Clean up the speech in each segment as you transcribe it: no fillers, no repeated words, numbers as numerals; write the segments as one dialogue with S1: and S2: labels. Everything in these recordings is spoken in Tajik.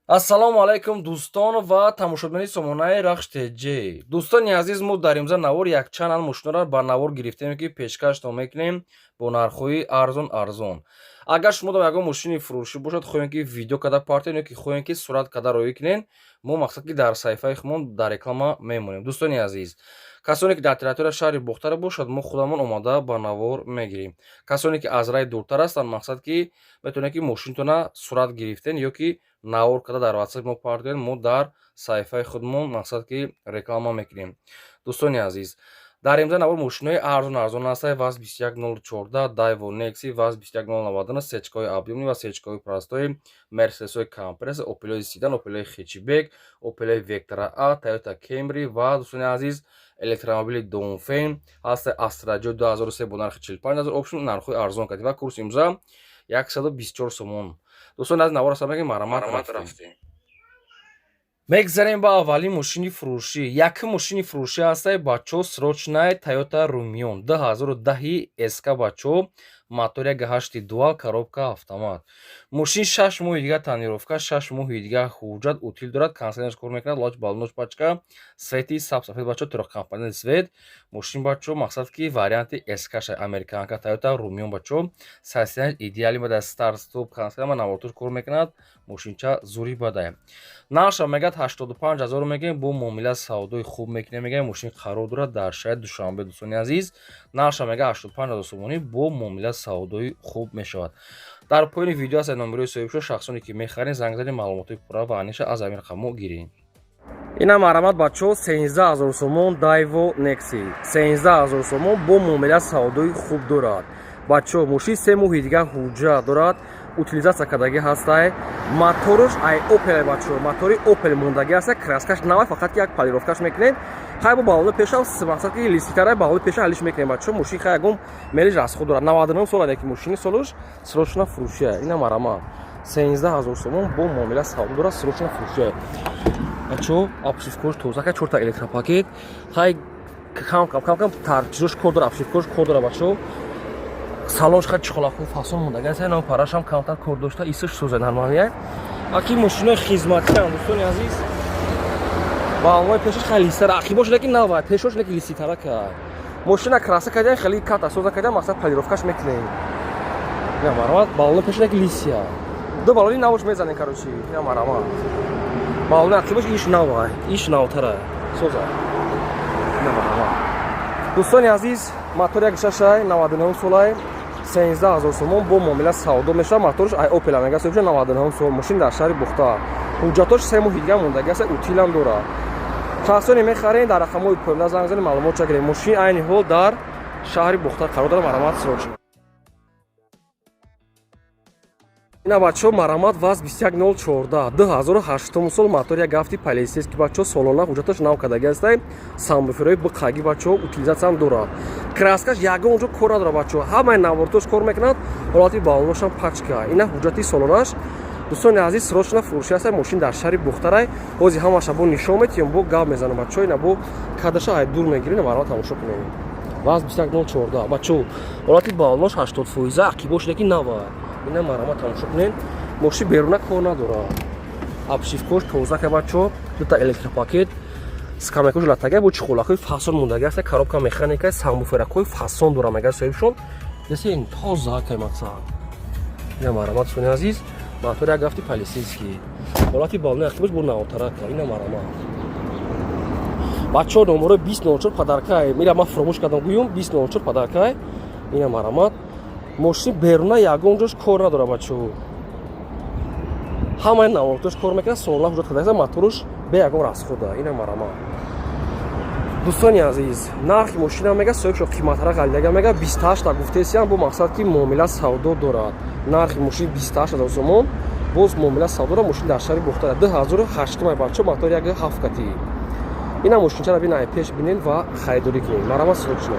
S1: Ассалому алайкум, дӯстон ва тамошобинони сомонаи Рахш ТЖ. Дӯстони азиз, мо дар имза навор якчанд мошинро ба навор гирифтем, ки пешкаштон мекунем бо нархҳои арзон арзон. Агар шумо дам ягон мошини фурӯшӣ бошад, хоҳем, ки видео када партем ё ки хоҳем, ки сурат када роӣ кунем, мо мақсад ки дар саҳифаи худмон дар реклама мемонем. Дӯстони азиз, касоне ки дар территорияи шаҳри Бохтар бошад, мо худамон омода ба навор мегирем. Касоне ки аз рай дуртар ҳастанд, мақсад ки метавонед, ки мошинтона сурат гирифтен ё ки навор карда дар ватсап мо партоед, мо дар саҳифаи худмон мақсад ки реклама мекунем. Дӯстони азиз, дар имза навор мошинои арзон арзон ҳастанд: ВАЗ 21014, Дайво Некси, ВАЗ 21099, сечкаҳои объёмный ва сечкаҳои простой, Мерседесҳои Компрессор, Опелои седан, Опелои хэтчбек, Опелои Вектра А, Тойота Кемри ва, дӯстони азиз, электромобили Донфен ҳаста, Астра Ҷой 2003 бо нархи 45 000 опшн, нархҳои арзон кардем ва курси имза 124 сомон. Дӯстони азиз, навор ҳастам, ки марҳамат, рафтем. Мегзарем ба аввалин мошини фурӯшӣ. Якум мошини фурӯшӣ ҳастай, бачаҳо, срочный Тойота Румион 2010 СК, бачаҳо, мотор 1.8 дуал, коробка автомат. Мошин 6 моҳи дига тонировка, 6 моҳи дига ҳуҷҷат, утил дорад, кондиционер кор мекунад, лоч балонош пачка, свети сабсафед, бачаҳо, трехкомпонентный свет. Мошин, бачаҳо, мақсад ки варианти СК-ша, американка, Тойота Румион, бачаҳо, состояние идеальный бада, старт стоп, кондиционер, наворотош кор мекунад. Мошинча зури бадай. Нархша мегӯяд 85 000 мегӯем, бо муомила савдои хуб мекунем, мегӯем. Мошин қарор дорад дар шаҳри Душанбе. Дӯстони азиз, нархша мегӯяд 85 000 сомонӣ, бо муомила савдои хуб мешавад. Дар поёни видео ҳастад номерои соҳибшо. Шахсоне ки мехаред, занг занед, маълумотҳои пурра ва аниша аз ҳамин рақамҳо гиред. Ина марҳамат, бачаҳо, 13 000 сомон Дайво Некси, 13 000 сомон, бо муомила савдои хуб дорад. Бачаҳо, мошин 3 моҳи дига ҳуҷҷат дорад, утилизация кардагӣ ҳастай. Моторш ай Опел, бачаҳо, мотори Опел мондагӣ ҳаста, краскаш навай, фақат ки як полировкаш мекунед. Хай, бо балони пеша, мақсад ки лиситара балони пеша ҳалиш мекунем. Бачаҳо, мошин хай ягон мелиш расход дорад. 99 сола ки мошини солуш, срочно фурӯшия. Ина марҳамат, 13 000 сомон, бо муомила савдо дорад, срочно фурӯшия. Бачаҳо, обшивкош тоза ка, чорта электропакет, хай кам кам кам кам чизош кор дора, обшивкош кор дора. Бачаҳо, салонш хай чиқолаку фасон мондаган, сай парашам камтар кор дошта, исш соза, нормальный. Аки мошинои хизматиам, дӯстони азиз, балои пешаш хеле лиситара, ақибош лекин нава, пешош лекин лиситара ка. Мошина краска кардиан, хеле ката соза кардиан, мақсад полировкаш мекунем. Я марҳамат, балони пеш лекин лисия, ду балони навош мезанем, короче. Я марҳамат, балони ақибош иш нава, иш навтара соза. Я марҳамат, дӯстони азиз, мотор як шашай, 99 солай, 13 000 сомон, бо муомила савдо мешавад. Моторш ай Опел мега соҳиб, 99 сол, мошин дар шаҳри Бухта, ҳуҷҷатош 3 моҳи дига мондаги аст, утилам дорад. Шахсоне мехарем, дар рақамҳои поёнда занг занед, маълумот чагирем. Мошин айни ҳол дар шаҳри Бухта қарор дорад. Марҳамат, срочно. Ина, бачаҳо, марҳамат, ВАЗ 21014, 2008 сол, мотор як гафти, полицейский, бачаҳо, солона, ҳуҷҷаташ нав кардаги ҳастай, самбуферои биқаги, бачаҳо, утилизатсиям дорад, краскаш ягон ҷо кор надорад. Бачаҳо, ҳамаи навортош кор мекунад, ҳолати балоношам пачка. Ина ҳуҷҷати солонаш. Дӯстони азиз, срочно фурӯшӣ ҳастай. Мошин дар шаҳри Бухтарай. Ҳозир ҳамаша бо нишон метиҳем, бо гап мезанам. Бачаҳо, ина бо кадаша ай дур мегирем, марҳамат, тамошо кунем. ВАЗ 21014, бачаҳо, ҳолати балонош 80 фоиза, ақибош лекин нава. Ина марҳамат, тамошо кунед. Мошин беруна кор надорад, обшивкош тоза ка, бачаҳо, дута электропакет, скамейкош латага, бо чиқолакҳои фасон мондаги аста, коробка механика, самбуферакҳои фасон дора, мега соҳибшон десен, тоза кай мақсад. Ина марҳамат, дӯстони азиз, мотор як гафти, полицейский, ҳолати балони ақибош бо навтарака. Ина марҳамат, бачаҳо, номерои 2004 подаркай. Мира ман фуромӯш кардам гӯюм, 2004 подаркай. Ина марҳамат, мошини беруна ягон ҷош кор надорад. Бачаҳо, ҳамаи навортош кор мекунад, солона ҳуҷҷат карда, моторш бе ягон расхода. Ина марҳамат, дӯстони азиз, нархи мошина мега соҳибшо қиматтара ғалидага, мега 28 та гуфтесиям, бо мақсад ки муомила савдо дорад. Нархи мошин 28 000 сомон, боз муомила савдо дорад. Мошин дар шаҳри Бухтара, 2008-ум, бачаҳо, мотор як ҳафт кати. Ина мошинчаро бина, пеш бинед ва харидорӣ кунед. Марҳамат, срочно.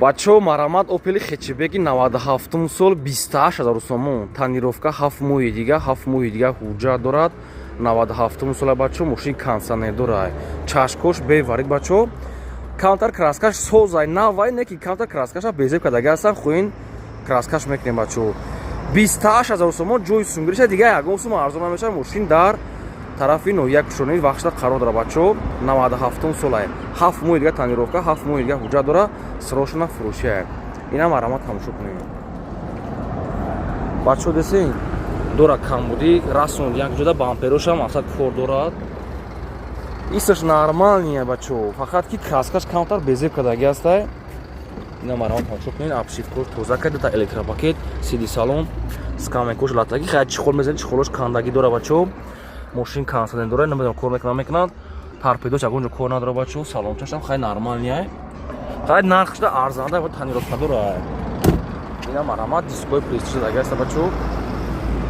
S1: Бачаҳо, марҳамат, Опели хэтчбеки 97 сол, 28 000 сомон, тонировка 7 моҳи дига, 7 моҳи дига ҳуҷҷат дорад. 97 сола, бачаҳо, мошин кондиционер дорад, чашкош беварид. Бачаҳо, камтар краскаш созай, навай, не ки камтар краскаша безеб кардаги ҳастан, хоин краскаш мекунем. Бачаҳо, 28 000 сомон ҷои сумгириша, дига ягон сум арзон намешавад. Мошин дар тарафи ноҳия Кушонӣ Вахшда қарор дора, бачаҳо. 97-ум солае, 7 моҳи дига тонировка, 7 моҳи дига ҳуҷҷат дора, срочно фурӯшия. Инам марҳамат, тамошо кунед, бачаҳо. Десен дора, камбудӣ расон як ҷода бамперошам мақсад кор дорад, исаш нормальный, бачаҳо, фақат ки краскаш камтар безеб кардаги ҳастай. Ина марҳамат, тамошо кунед. Обшивкош тоза карда, электропакет, сиди салон, скамейкош латаги, хай чехол мезанед, чехолош кандагӣ дора, бачаҳо. Мошин кондиционер дора, намедонам, кор мекунад, мекунад, торпедош ягон ҷо кор надора, бачаҳо. Салончашам хай нормальный, хай нархшда арзанда, тонировка дора. Ина марҳамат, дискои престиж агаста, бачаҳо.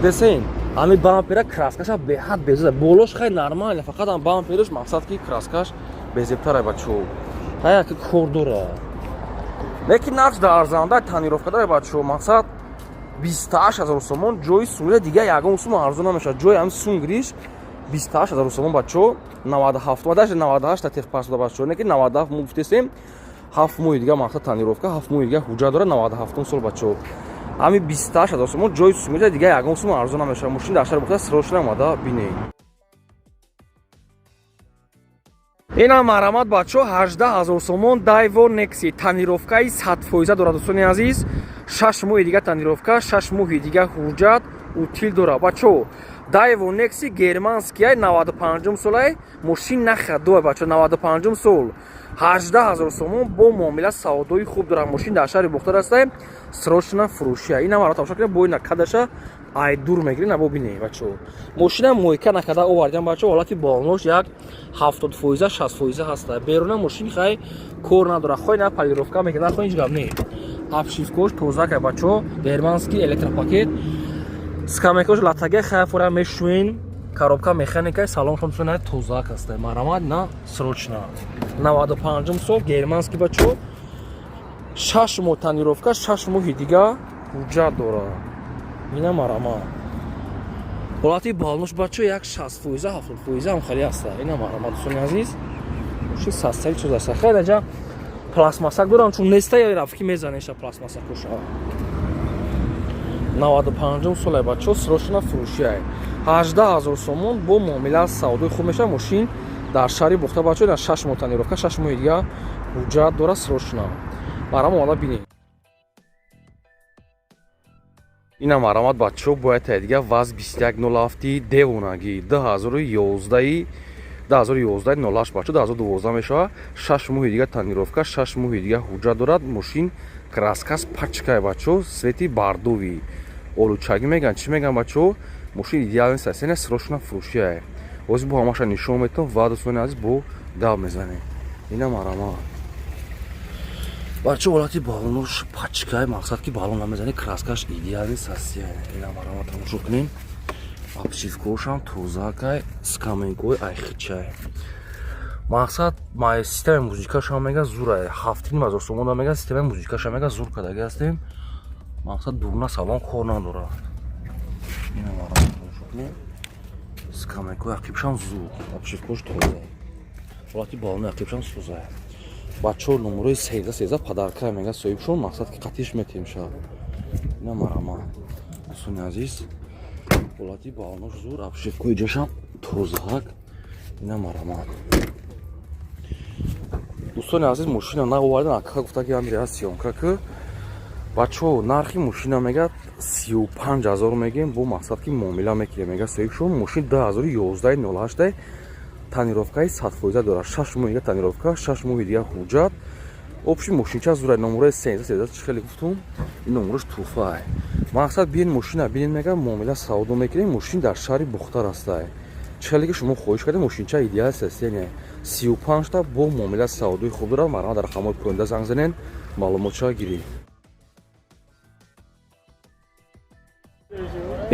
S1: Десен, ами бампера краскаша беҳад безеб, болош хай нормально, фақат ам бампераш мақсад ки краскаш безебтара, бачаҳо. Хай яки кор дора, лекин нархш да арзанда, тонировка дора, бачаҳо. Мақсад, 28 000 сомон ҷои сумгири, дига ягон сум арзон намешавад. Ҷои ами сумгириш 28 000 сомон, бачаҳо. 97, даже 98 та техпаспорт, бачаҳо, не ки 97 мо гуфтесем. 7 моҳи дига мақсад тонировка, 7 моҳи дига ҳуҷҷат дора. 97-ум сол, бачаҳо, ҳами 28 000 сомон ҷои сумгири, дига ягон сум арзон намешавад. Мошин дар шаҳри Бухта, срочно омада бинед. Инам марҳамат, бачаҳо, 18 000 сомон Дайво Некси, тонировкаи 100% дорад, дӯстони азиз. 6 моҳи дига тонировка, 6 моҳи дига ҳуҷҷат, утил дора, бачаҳо. Дайво Некси германскияй, 95-ум солай, мошин нахадуа, бачаҳо. 95-ум сол, 18 000 сомон, бо муомила савдои хуб дорад. Мошин дар шаҳри Бухтар ҳастай, срочно фурӯшия. Инам ара тамошо кунед, бо ина кадаша ай дур мегирӣ, на бобине, бачаҳо. Мошина мойка накарда овардиам, бачаҳо. Ҳолати болнош як 70%, 60% ҳаста. Беруна мошин хай кор надора, хой на полировка мекунад, хой ҳеҷ гап не. Обшивкош тоза кай, бачаҳо, германский, электропакет, скамейкош латага, хайфора мешӯен, коробка механика, салон шон тозак аста. Марамад на срочно. 95-ум сол, германский, бачаҳо, 6 моҳ тонировка, 6 моҳи дига ҳуҷҷат дорад. Ина марама, ҳолати балнош, бачаҳо, як 60%, 70% ҳам хеле аста. Ина марама, дӯстони азиз, мошин састаи чиз аста. Хеле ҷа пластмассак дорам, чун неста, рафки мезанеша пластмассакоша. 95-ум соле, бачаҳо, срочно фурӯшиай. 18 000 сомон, бо муомила савдои хуб мешавад. Мошин дар шаҳри Бухта, бачаҳо, дар 6 моҳ тонировка, 6 моҳи дига ҳуҷҷат дорад. Срочно марама омада бинед. Ина марҳамат, бачаҳо, бояд тай дига ВАЗ 2107 девонагӣ, 2011, 2011 08, бачаҳо, 2012 мешавад. 6 моҳи дига тонировка, 6 моҳи дига ҳуҷҷат дорад. Мошин краскас пачкай, бачаҳо, цвети бордовый, олучагӣ меган, чӣ меган, бачаҳо. Мошин идеальный состояние, срочно фурӯшиае. Ҳозир бо ҳамаша нишон метавон ва, дӯстони азиз, бо гап мезанем. Ина марҳамат, бача, ҳолати балонош пачкай, мақсад ки балон намезани, краскаш идеальный состояние. Ина марҳамат, тамошо кунем. Обшивкошам тозакай, скамейкои айхичай. Мақсад, системаи музикашам мега зурай, 7,5 ҳазор сомон мега. Системаи музикашам мега зур кардаги ҳастем. Мақсад, дугна салон кор надорад. Ина марҳамат, тамошо кунем. Скамейкои ақибшам зур, обшивкош тоза, ҳолати балони ақибшам сӯзай, бачаҳо. Номерои 13 13 подарка мега соҳибшон, мақсад ки қатиш метем шав. Ина марҳамат, дӯстони азиз, ҳолати балонош зур, обшивкои ҷашам тозаак. Ина марҳамат, дӯстони азиз, мошина наовардан, ака гуфта ки амри аз съёмка ки. Бачаҳо, нархи мошина мега 35 000 мегем, бо мақсад ки муомила мекунем, мега соҳибшон. Мошин 2011 08, тонировкаи 100% дорад, 6 моҳи дига тонировка, 6 моҳи дига ҳуҷҷат. Общий мошинча зурай. Номерои 13 13, чӣ хеле гуфтум, ин номерош туфай. Мақсад, биен, мошина бинед, мега муомила савдо мекунем. Мошин дар шаҳри Бухтар ҳастай. Чӣ хеле ки шумо хоҳиш кардем, мошинча идеал состояние, 35-та, бо муомила савдои хуб дорад. Марҳамат, дар рақамҳои поёнда занг занед, маълумотша гиред.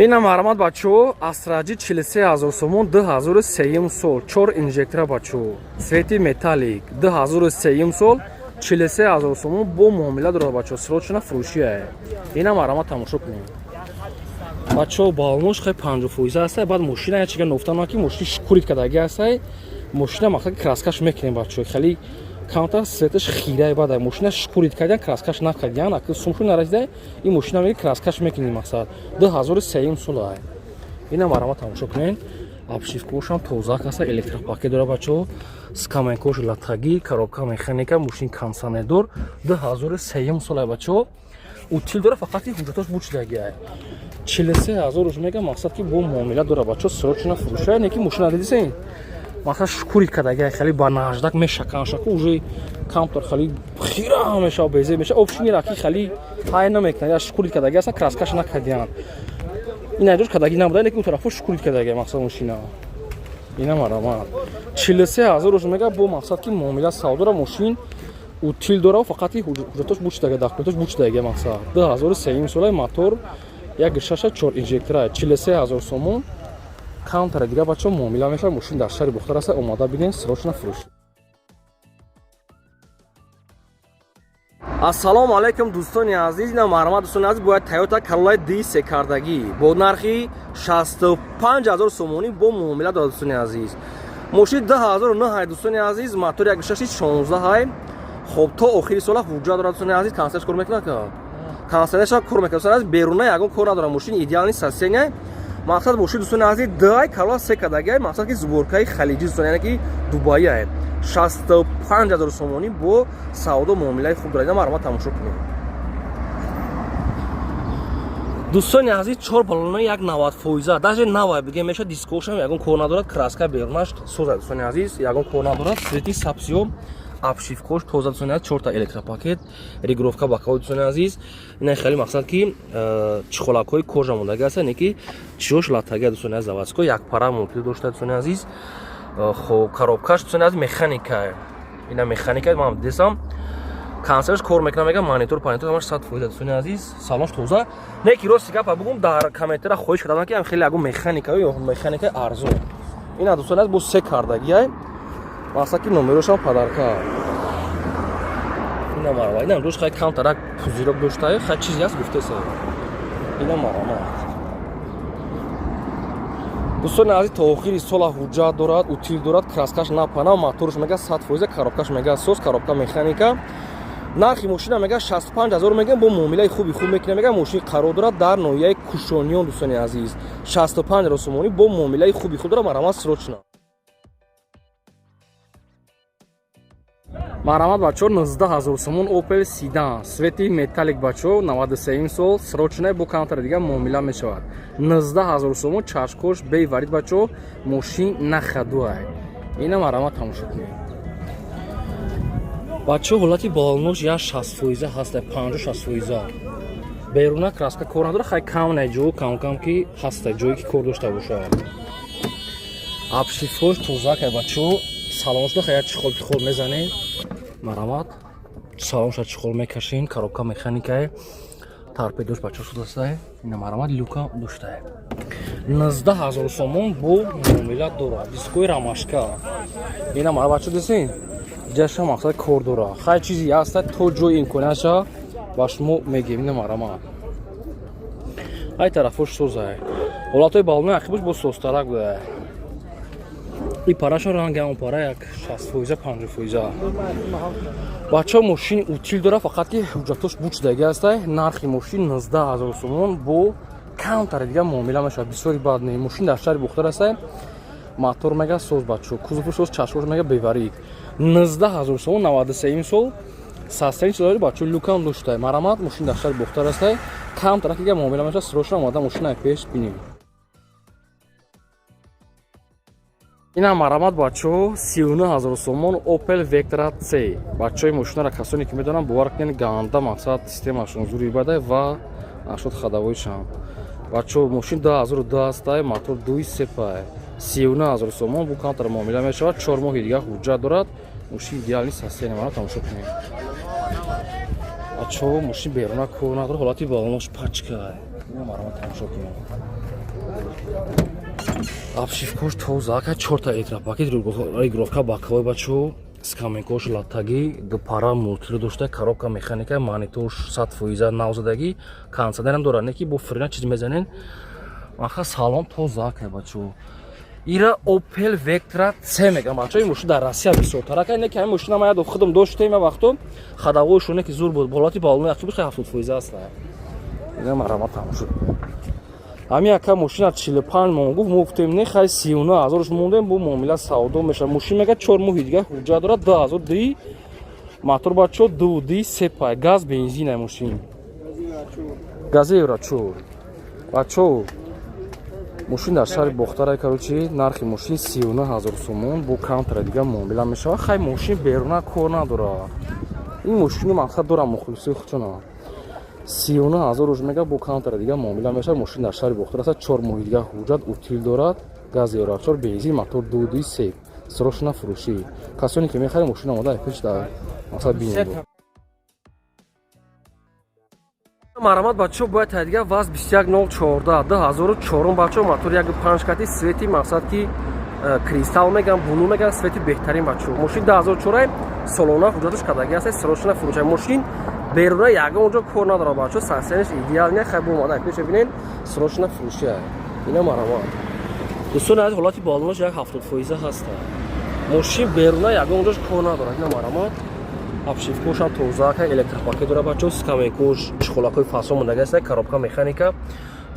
S1: Ина марҳамат, бачаҳо, Астра Ҷи, 43 000 сомон, 2003 сол, чор инжектора, бачаҳо, цвети металлик, 2003 сол, 43 000 сомон, бо муомила дорад, бачаҳо, срочно фурӯшия. Ина марҳамат, тамошо кунед, бачаҳо. Балонош хай 50% ҳастай. Баъд мошина ячига нофтанам ки мошини шкурит кардаги ҳастай. Мошина мақсад краскаш мекунем, бачаҳо, хеле. Камтар цветаш хирай бадай. Мошина шкурить кардиан, краскаш накардиан. Аки сумшу нарасида, ин мошина меги краскаш мекунӣ, мақсад. 2003 солай. Ина марама тамошо кунед. Обшивкошам тоза каса, электропакет дора, бачаҳо. Скамейкош латагӣ, коробка механика, мошин кондиционердор. 2003 солай, бачаҳо. Утил дора, фақат ки ҳуҷҷатош бучидагиай. 43 000 руш мега, мақсад ки бо муомила дора, бачаҳо, срочно фурӯша. Не ки мошина дидисен, мақсад шкурить кардагиай, хеле ба наждак мешакан шаку, уже камтар хеле хира мешава, безе меша. Общий мера ки хеле ҳай намекунад, я шкурить кардаги аста, краскаш накардиан. Ин айдош кардагӣ набуда, лекин у тарафо шкурить кардаги, мақсад мошина. Ина марама 43 000 руш мега, бо мақсад ки муомила савдора. Мошин утил дора, фақат ки ҳуҷҷатош бучидаги, документош бучидаги, мақсад. 2003 солаи, мотор як шаша, чор инжектора, 43 000 сомон. Камтара дига, бачаҳо, муомила мешавад. Мошин дар шаҳри Бохтар аста, омада бинед, срочно фурӯш. Ассалому алайкум, дӯстони азиз. Ина марҳамат, дӯстони азиз, бояд Тойота Corolla D се кардагӣ бо нархи 65 000 сомонӣ бо муомила дорад, дӯстони азиз. Мошин 2009 ҳай, дӯстони азиз, мотор 1.6, 16 ҳай. Хоб, то охири сола ҳуҷҷат дорад, дӯстони азиз. Кондиционерш кор мекунад, кондиционерша кор мекунад, дӯстони азиз. Беруна ягон кор надорад, мошин идеальный состояние. Мақсад, мошин, дӯстони азиз, дай Corolla се кардагиай, мақсад ки сборкаи халиҷӣ, дӯстони, яъне ки Дубаи ай. 65 000 сомонӣ бо савдо муомилаи хуб дорад. Ина марҳамат, тамошо кунед, дӯстони азиз. Чор баллонаи як 90 фоиза, даже навай бигем меша. Дискошам ягон кор надорад, краска берунаш соза, дӯстони азиз, ягон кор надорад. Цвети сабзиё, обшивкош тоза, дӯстони азиз. Чорта электропакет, регулировка боковой, дӯстони азиз. Ина хеле мақсад ки чихолакҳои кожа мондаги аста, не ки чиёш латаги, дӯстони азиз. Заводской як пара мулти дошта, дӯстони азиз. Хоб, коробкаш, дӯстони азиз, механика. Ина механика, ман десам, кондиционерш кор мекунам, мегам, монитор панитор ҳамаш 100%, дӯстони азиз. Салонш тоза. Не ки рости гапа бугум, дар комментара хоҳиш кардам, ки хеле ягон механика ё механикаи арзон. Ина, дӯстони азиз, бо се кардагиай, мақсад ки номерошам подарка. Ина марама, ина дошт, хай камтарак пузырёк доштае, хай чизе аст, гуфтеса. Ина марама, дӯстони азиз, то охири сола ҳуҷҷат дорад, утил дорад, краскаш напана, моторш мега 100%, коробкаш мега соз, коробка механика. Нархи мошина мега 65 000 мегам, бо муомилаи хуби хуб мекунем, мега. Мошин қарор дорад дар ноҳияи Кушониён, дӯстони азиз. 65 000 сомонӣ бо муомилаи хуби худ дорад. Марҳамат, срочно. Марҳамат, бачаҳо, 19 000 сомон Опел седан цвети металлик, бачаҳо, 93 сол, срочно, бо камтари дига муомила мешавад. 19 000 сомон, чашкош беварид, бачаҳо, мошин на ходу ай. Ина марҳамат, тамошо кунед, бачаҳо. Ҳолати балонош як 60 фоиза ҳаста, 50-60 фоиза. Беруна краска кор надора, хай кам на ҷо кам кам ки ҳаста ҷое ки кор дошта бошад. Обшивкош тоза кай, бачаҳо. Салоншда хай як чехол пихол мезанед, марҳамат, салонша чехол мекашин. Коробка механикае, торпедош, бачаҳо, шудастай. Ина марҳамат, люка доштае. 19 000 сомон бо муомила дорад. Дискои ромашка, ина мара, бачаҳо, дисин, ҷаша мақсад кор дора, хай чизе ҳаста, то ҷои имкониятша ба шумо мегем. Ина марҳамат, ай тарафош созай, ҳолатҳои балонои ақибош бо созтарак буда. И парашон ранги ҳамон пара, як 60 фоиза, 50 фоиза. Бачаҳо, мошини утил дора, фақат ки ҳуҷҷатош бучдаги ҳастай. Нархи мошин 19 000 сомон, бо камтари дига муомила мешавад, бисёри бад не. Мошин дар шаҳри Бухтар ҳастай. Мотор мега соз, бачаҳо, кузову соз, чашмош мега беварид. 19 000 сомон, 93 сол, состояние чизори, бачаҳо, люкам доштай. Марҳамат, мошин дар шаҳри Бухтар ҳастай, камтара дига муомила мешавад. Срочно омада мошинаи пеш бинем. Ина марҳамат, бачаҳо, 39 000 сомон Opel Vectra C. Бачаҳои, мошинара касоне ки медонанд, бовар кунед, ганда, мақсад системашон зури бадай ва нашуд ходовойшам. Бачаҳо, мошин 2002 ҳастай, мотор дуи сепай, 39 000 сомон, бу камтар муомила мешавад. 4 моҳи дига ҳуҷҷат дорад. Мошин идеальный состояние, мара тамошо кунед, бачаҳо. Мошин беруна кор надорад, ҳолати балонош пачка. Ина марҳамат, тамошо кунед. Обшивкош тоза, ака, чорта электропакет, регулировка боковой, бачаҳо, скамейкош латтагӣ, дупара мултиро дошта, коробка механика, мониторш 100% навзадагӣ, кондиционерам дорад, не ки бо френа чиз мезанен. Аха, салон тоза, ака, бачаҳо. Ира Opel Vectra C мегам, бачаҳо. Ин мошин дар Россия бисёртар ака. Ине ки ҳамин мошина ма ядо худам доштем, я вақто ходовой шоне ки зур буд, ҳолати балони ақиб 70% аст. Ина марҳамат, тамошо. Ҳамин ака мошина 45 мон гуфт, мо гуфтем не, хай, 39 ҳазорш мондем, бо муомила савдо мешавад. Мошин мега 4 моҳи дига ҳуҷҷат дорад, 2002 мотор, бачаҳо, ду ди се пай, газ, бензин. Ай мошин гази евро 4, бачаҳо. Мошин дар шаҳри Бохтарай. Короче, нархи мошин 39 000 сомон, бо камтара дига муомила мешавад. Хай, мошин беруна кор надорад. Ин мошини мақсад дорам мухлисои худшона. 39 000 руш мега, бо камтара дига муомила мешавад. Мошин дар шаҳри Бохтар аст, 4 моҳи дига ҳуҷҷат, утил дорад, газ евро 4, бензин, мотор дуди се. Срочно фурӯшӣ. Касоне ки мехаред, мошин омода, пеш дар мақсад бинед. Марҳамат, бачаҳо, бояд тайдига ВАЗ 21014, 2004, бачаҳо, мотор 1.5 кати, цвети мақсад ки кристалл меган, булу меган, цвети беҳтарин, бачаҳо. Мошин 2004, солона ҳуҷҷаташ кардагӣ аст, срочно фурӯша. Мошин беруна ягон ҷо кор надорад, бачаҳо, состояние ш идеал не. Хай, омада пеша бинед, срочно фурӯшия. Ина марҳамат, дӯстони азиз, ҳолати балонош як 70% ҳаста. Мошин беруна ягон ҷош кор надорад. Ина марҳамат, обшивка ошам тоза, электропакет дора, бачаҳо, скамейка ош, чехол акои фасон мондага аст, коробка механика,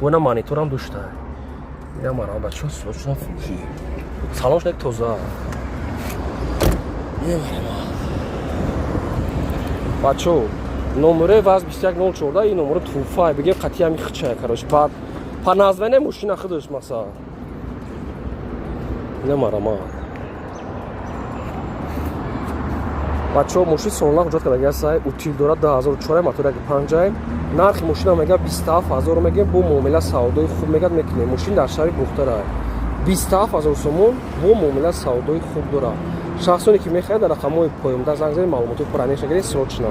S1: бона мониторам дошта. Ина марҳамат, бачаҳо, срочно фурӯшӣ. Салонш як тоза. Ина марҳамат, бачаҳо, номере ВАЗ 21014. Ин номеро туфай бигем, қатъи ҳами хичая. Короче, баъд по название мошина худаш масалан. Ина марҳамат, бачаҳо, мошин солона ҳуҷҷат кардаги ҳастай, утил дорад, 2004, мотор 1.5-ай. Нархи мошина мега 27 000 мегем, бо муомила савдои хуб мегад мекунем. Мошин дар шаҳри Бухтара, 27 000 сомон, бо муомила савдои хуб дорад. Шахсоне ки мехоҳед, дар рақамҳои поёнда занг занед, маълумоти пурра гиред срочно.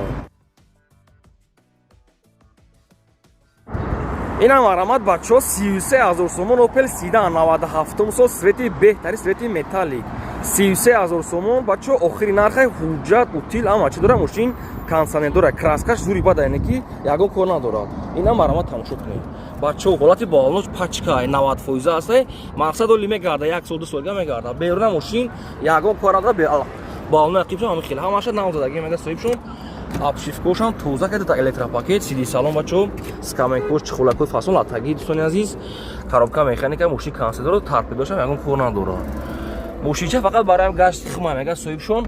S1: Инам марҳамат, бачаҳо, 33 000 сомон, Опел Седан, 97-ум сол, цвети беҳтари, цвети металлик, 33 000 сомон, бачаҳо, охири нархи. Ҳуҷҷат, утил, ҳама чи дора. Мошин кондиционер дора, краска ш зури бада, яъне ки ягон кор надорад. Инам марҳамат, тамошо кунед, бачаҳо, ҳолати балонош пачка 90% аст. Мақсад оли мегарда, як сол, 2 солга мегарда. Беруна мошин ягон кор надорад, балоно ақибшон ҳами хел, ҳамаша навзадаги мега соҳибшон. Обшивка ошам тоза карда, электропакет, сиди салон, бачаҳо, скамейка ош, чехол акои фасон, латаги. Дӯстони азиз, коробка механика, мошин кондиционер дорад, торпедо шам ягон кор надорад. Мошинча фақат барои гашти хима мега соҳибшон.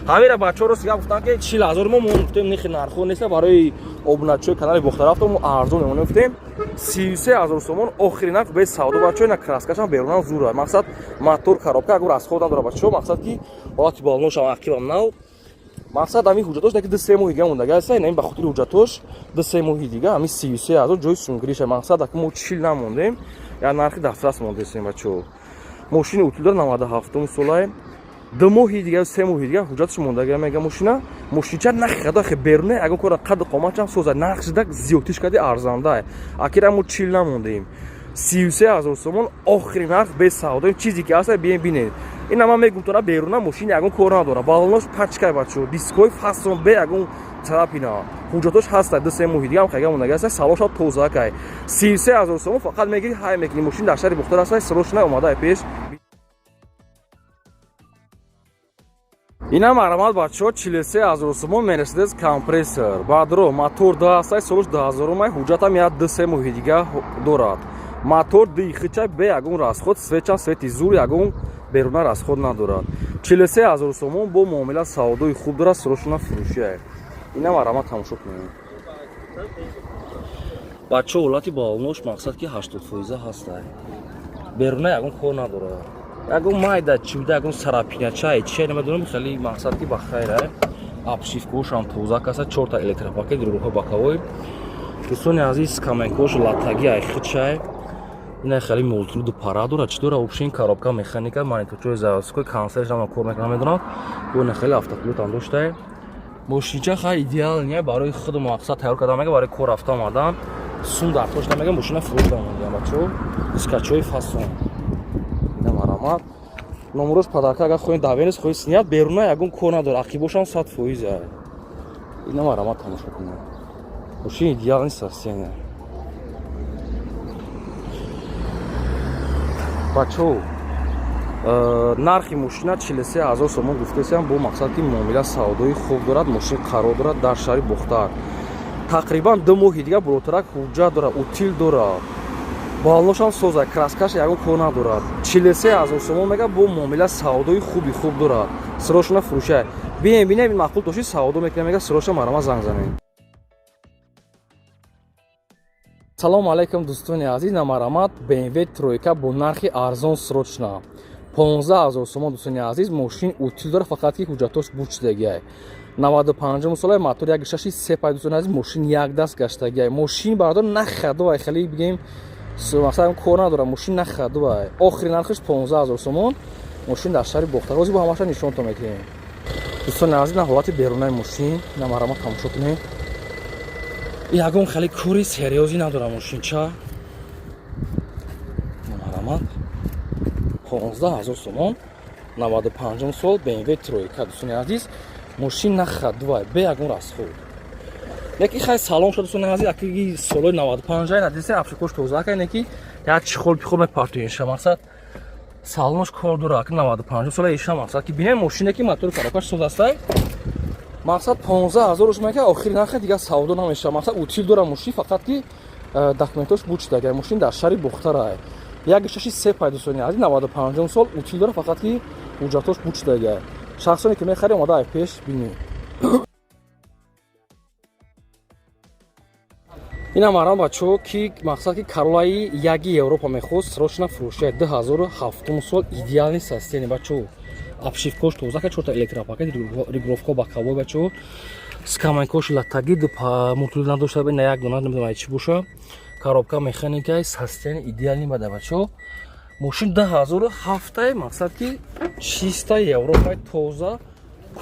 S1: Ҳамира бачаҳо рост гап гуфтанд, ки 40 000. Мо гуфтем, нихи нархо неста, барои обуначиҳои канали Бохтарафто мо арзон мемонем. Гуфтем 33 000 сомон охири нарх, без савдо, бачаҳо. Ина краска шам берунам зура, мақсад мотор, коробка ягон расход надорад, бачаҳо. Мақсад ки ҳолати балоношам ақибам нав. Мақсад ҳамин ҳуҷҷатош ки 2-3 моҳи дига мондаги аст. Ин ба хотири ҳуҷҷатош 2-3 моҳи дига, ҳамин 33 000 ҷои сунгириша. Мақсад аки мо 40 намондем, як нархи дастрас мондесем, бачаҳо. Мошини утил дора, 97-ум солае, 2 моҳи дига, 3 моҳи дига ҳуҷҷаташ мондага мега. Мошина, мошинча нахи хе беруна ягон кора, қаду қоматчам созад, нархшда зиёдтиш кади, арзанда. Акира мо 40 намондем, 33 000 сомон охири нарх, без савдо. Чизе ки аста, бием бинед. Ина ман мегум тона, беруна мошин ягон кор надора, балонош пачкай, бачо, дискои фасон, бе ягон царапина, ҳуҷҷатош ҳаста, 2-3 моҳи дига ҳам хайга мондаги аста, салоша тозакай. 33 000 сомон фақат мегири, ҳай мекунӣ. Мошин дар шаҳри Бухтар аста, срочно омада пеш. Ина марҳамат, бачаҳо, 43 000 сомон, Мерседес Компрессор, баъдро мотор даастай, солуш дуҳазорумай, ҳуҷҷатам як 2-3 моҳи дига дорад. Мотор дихича, бе ягон расход, цвет чам цвети зур, ягон беруна расход надорад. 43 000 сомон, бо муомила савдои хуб дорад, срочно фурӯшия. Ина марҳамат, тамошо кунед, бачаҳо, ҳолати балонош мақсад ки 80% ҳастай. Беруна ягон кор надорад, ягон майда чида, ягон царапина чай чия намедонам, хеле мақсад ки ба хайра. Обшивка ошам тоза каса, чорта электропакет, рӯҳо боковой. Дӯстони азиз, скамейка ош латаги айхичай. Ина хеле мултируду пара дорад, чӣ дора. Общин коробка механика, мониторчои заводской, консершам кор мекунам, медонам. Ина хеле автопилотам доштай. Мошинча хай идеал не, барои худ мақсад тайёр карда мега, барои кор рафта омадан сум дар тош намега. Мошина фурӯш дамадиям, бачаҳо, дискачои фасон. Ина марҳамат, номерош падарка, агар хоҳед давенес, хоҳед снять. Беруна ягон кор надорад, ақибошам 100%. Ина марҳамат, тамошо кунед, мошин идеальный состояние, бачаҳо. Нархи мошина 43 ҳазор сомон гуфтесиам, бо мақсад ки муомила савдои хуб дорад. Мошин қарор дорад дар шаҳри Бохтар. Тақрибан 2 моҳи дига болотарак ҳуҷҷат дорад, утил дорад, баллонашам соза, краскаш ягон кор надорад. 43 ҳазор сомон мега, бо муомила савдои хуби хуб дорад. Срочно фурӯшай. Бием, бинем, маъқул дошти, савдо мекунем, мега. Срочно марама занг занем. Салому алайкум, дӯстони азиз. Намарамат, БМВ тройка бо нархи арзон, срочно 15 ҳазор сомон. Дӯстони азиз, мошин утил дорад, фақат ки ҳуҷҷатош бучидагиай. 95 солаи, мотор як шаши се пай. Дӯстони азиз, мошин як даст гаштагиай. Мошин, бардор, нахадувай, хеле бигем, масалан, кор надорад мошин, нахадувай. Охири нархаш 15 ҳазор сомон. Мошин дар шаҳри Бохтар. Ҳозир бо ҳамаша нишонтон метиҳем. Дӯстони азиз, на ҳолати берунаи мошин, намарама тамошо кунем. Ягон хеле кори серьёзӣ надорад мошинча. Намарамат, 15 ҳазор сомон, 95 сол, БМВ тройка. Дӯстони азиз, мошин нахадувай, бе ягон расход. Леки хай салон шуд, дӯстони азиз, аки солои 95 ай надисе, обшивкош тоза ака, неки як чехол пихол мепартоиша. Мақсад, салонош кор дора, аки 95 сола иша. Мақсад ки бинем, мошине ки мотори коробкаш соз астай. Мақсад, 15 ҳазорш мека, охири нархи, дигар савдо намешава. Мақсад, утил дора мошин, фақат ки документош бучидага. Мошин дар шаҳри Бохтарай, як шаши се пай. Дӯстони азиз, 95 сол, утил дора, фақат ки ҳуҷҷатош бучидага. Шахсоне ки мехарӣ, омада ай пеш бинӣ. Инам арам, бачаҳо, ки мақсад ки Каролаи яги Европа мехост, срочно фурӯшия. 2007 сол, идеальный состояние, бачаҳо, обшивкош тоза, ка чорта электропакет, регулировка боковой, бачаҳо, скамейкош латаги, мутул надошта, на як дона, намедонам чӣ боша. Коробка механикай, состояние идеальный бада, бачаҳо. Мошин 2007, мақсад ки чистая Европаи, тоза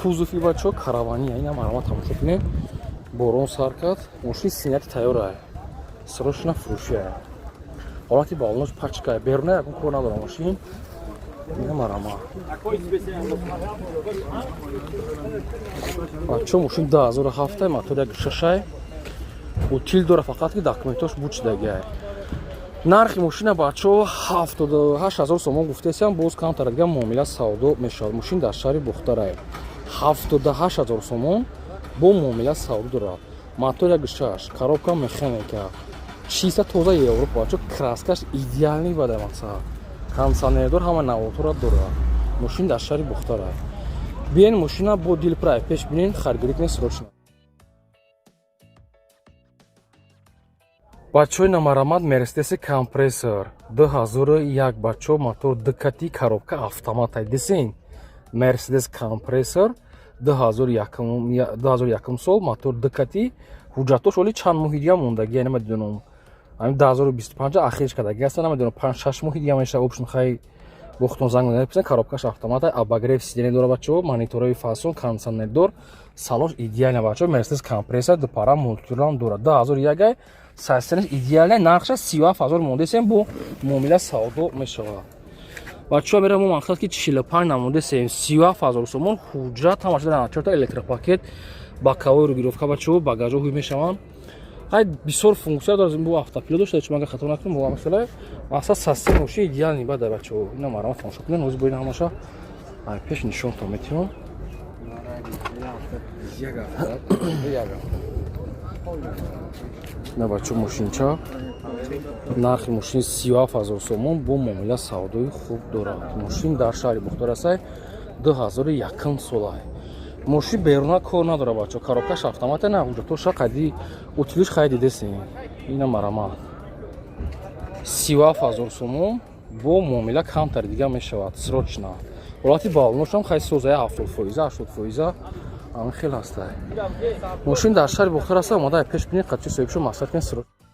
S1: кузови, бачаҳо, каравания. Инам арама тамошо кунем. Борон сар кард, мошин синяти тайёра, срочно фурӯшия. Ҳолати балонош пачка, беруна ягон кор надора мошин. Ина марама, бачо, мошин 2007, мотор як шашай, утил дора, фақат ки документош бучидагиай. Нархи мошина, бачо, 78 ҳазор сомон гуфтесиам, боз камтар дига муомила савдо мешавад. Мошин дар шаҳри Бухтарай, 78 ҳазор сомон, бо муомила савдо дорад. Мотор як шаш, коробка механика, чиста тоза Европа, бачо, краскаш идеальный бада. Мақсад, кондиционердор, ҳама навотора дорад. Мошин дар шаҳри Бухтарай. Биен, мошина бо дилпрай пеш бинен, харидорӣ кунед срочно. Бачаҳои, намарамад, Мерседеси Компрессор 2001, бачаҳо, мотор дкати, коробка автоматай. Дисин, Мерседес Компрессор 2001 сол, мотор дкати, ҳуҷҷатош оли чанд моҳи дига мондагия, намедонам, ҳамин 2025 ахирш кардаги аста, намедонам, 5-6 моҳи дига мешава. Общем, хай бохтон занг написан. Коробкаш автомата, обогрев сиденье дора, бачаҳо, мониторҳои фасон, кондиционердор, салош идеально, бачаҳо. Мерседес Компрессор дупара, мультирулам дорад, 2001, состояние идеальное. Нархша 37 ҳазор мондесем, бо муомила савдо мешавад. Бачаҳо, мерам, мо мақсад ки 45 намондесем, 37 ҳазор сомон. Ҳуҷҷат ҳамаш дорад, чорта электропакет, боковой регулировка, бачаҳо, багажҳо ҳуй мешаванд. Хай, бисёр функсия дорад, бо автопилот дошта, чун агар хато накунам, бо масала. Мақсад, состояние мошин идеальный бада, бачаҳо. Ина марама тамошо кунед. Ҳозир бо ина ҳамаша ай пеш нишонтон метиҳам.
S2: Як ҳафта, як ҳафта.
S1: На, бачаҳо, мошинча, нархи мошин 37 ҳазор сомон, бо муомила савдои хуб дорад. Мошин дар шаҳри Бухтор астай, 2001 солай. Мошин беруна кор надорад, бачаҳо, коробкаш автомата, на ҳуҷҷатоша қайди, утилиш хай дидесем. Ина марама, 37 ҳазор сомон, бо муомила камтар дига мешавад. Срочно. Ҳолати балоношам хай созая, 70%, 80%, ҳамин хел ҳастай. Мошин дар шаҳри Бухтор аста, омада пеш бинед, қачи соҳибшо, мақсад кунед срочно.